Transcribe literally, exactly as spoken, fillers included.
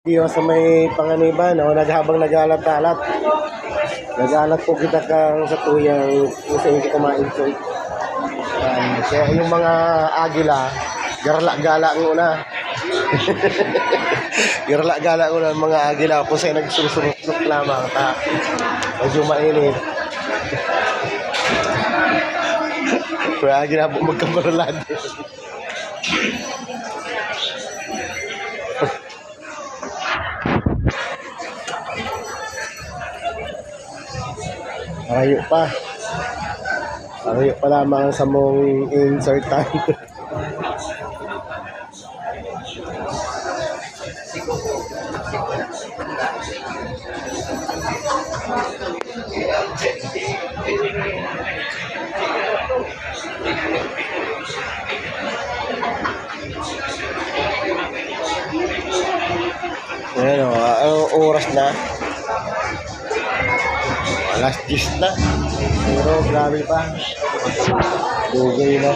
Diyo sa may panganiban, no? Naghabang nag-alat-alat. Nag-alat po kita kang sa tuyang kung saan ko kumain. So, yan. Kaya yung mga agila, garla-gala ng una. Garla-gala ng una ang mga agila kung saan nagsusurok-surok lamang. Ta, medyo mainit. Kaya agila po magkamaralado. Marayo pa. Marayo pa lamang sa mong insertan. Ayan o, anong oras na? Alas diyes na. Pero grabe pa. Dugay na.